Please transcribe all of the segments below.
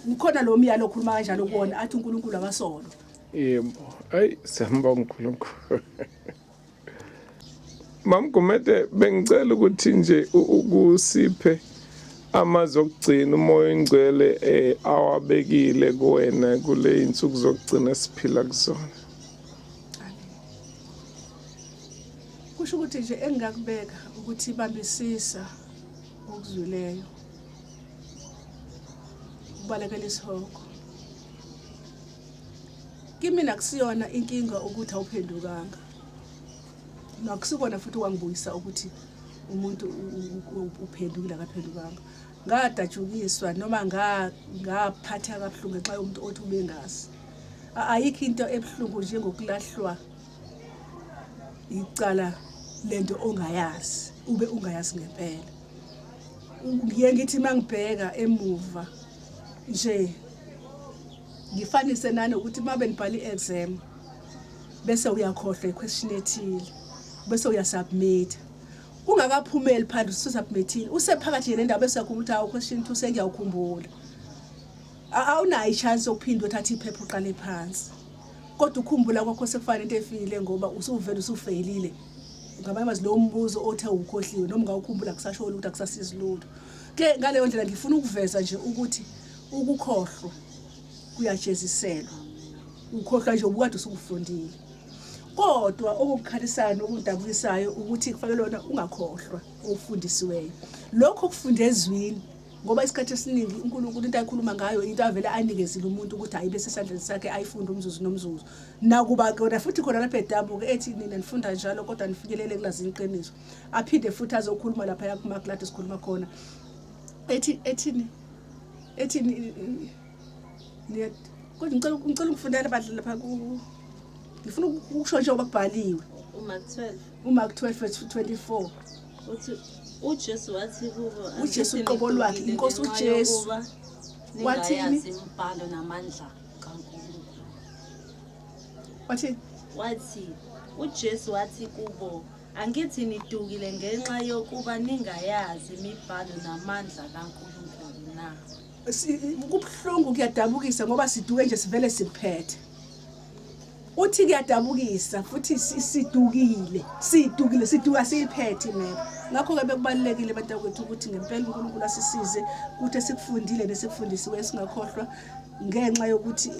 Ukhona lo myalo okhuluma kanjalo kuwona athi uNkulunkulu akasolwa. Yebo. Ayi siyambonga uNkulunkulu. Mam Gumede bengicela ukuthi nje ukusiphe amazwi okugcina umoya oyingcwele eh, awabekile kuwena kule insuku zokugcina esiphila kuzona. Kusho ukuthi nje engingakubeka ukuthi bambisisa okuzwileyo. Ubalekela isihogo. Kimina kusiyona inkinga ukuthi awuphendukanga. Nakusikona futhi okwangibuyisa ukuthi umuntu uphendukile akaphendukanga. Ngadatshukiswa noma ngaphatheka kabuhlungu ngenxa yomuntu othi ubengazi. Ayikho into ebuhlungu njengokulahlwa icala lento ongayazi ube ungayazi ngempela. Ngiye ngithi mangibheka emuva nje ngifanise nanokuthi uma benibhala i-exam bese uyakhohlwa i-question ethile bese uyasubmit ungakaphumeli phandle ususubmithile usephakathi nje nendaba bese uyakhumbula ukuthi hawu question 2 sengiyawukhumbula. Awunayo i-chance yokuphinda uthathe iphepha uqale phansi, kodwa ukukhumbula kwakho sekufana nento efile ngoba usuvele usufeyilile. Ngamanye amazwi lowo mbuzo othe uwukhohliwe noma ungawukhumbula kusasho lutho, akusasizi lutho. Ke ngaleyo ndlela ngifuna ukuveza nje ukuthi ukukhohlwa kuyajeziselwa. Ukhohlwa nje ubukade usukufundile. Kodwa okukukhalisayo nokungidabukisayo ukuthi kufanele wena ungakhohlwa okufundisiweyo. Lokho okufunde ezwini ngoba isikhathi esiningi uNkulunkulu into ayikhuluma ngayo into avele anikezile umuntu ukuthi ayibe sesandleni sakhe ayifunde umzuzu nomzuzu. Nakuba kona futhi khona lapha edabuka ethi nina nifunda njalo kodwa nifinyelele kulazini iqiniso. Aphinde futhi azokhuluma lapha kuMark lade sikhuluma khona. Ethi ethini ethi niya kodwa ngicela ungifundele bandla lapha ku ngifuna ukusho njengoba kubhaliwe. UMark 12. UMark 12 verse 24. Uthi uJesu wathi kubo uJesu uqobo lwakhe inkosi uJesu wathini imibhalo namandla kaNkulunkulu. Wathi wathi uJesu wathi kubo angithi nidukile ngenxa yokuba ningayazi imibhalo namandla kaNkulunkulu na. Kubuhlungu kuyadabukisa ngoba siduke nje sivele sikuphethe. Uthi kuyadabukisa futhi sidukile, sidukile, siduka siyiphethe imeko. Ngakho-ke bekubalulekile bantakwethu ukuthi ngempela uNkulunkulu asisize ukuthi esikufundile nesikufundisiweyo singakhohlwa ngenxa yokuthi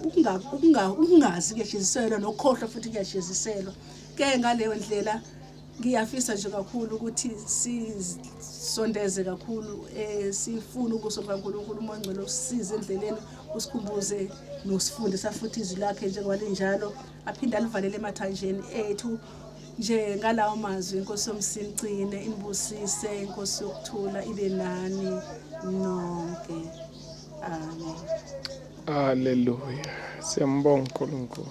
ukungazi kuyajeziselwa nokukhohlwa futhi kuyajeziselwa. Ke ngaleyo ndlela ngiyafisa nje kakhulu ukuthi sisondeze kakhulu eh sifune ubuso bukaNkulunkulu uMoya oNgcwele usisize endleleni usikhumbuze nosifundisa futhi izwi lakhe njengoba linjalo aphinde alivalele emathanjeni ethu nje ngalawo mazwi inkosi yomsincine inibusise inkosi yokuthula ibe nani nonke. Amen. Haleluya. Siyambonga uNkulunkulu.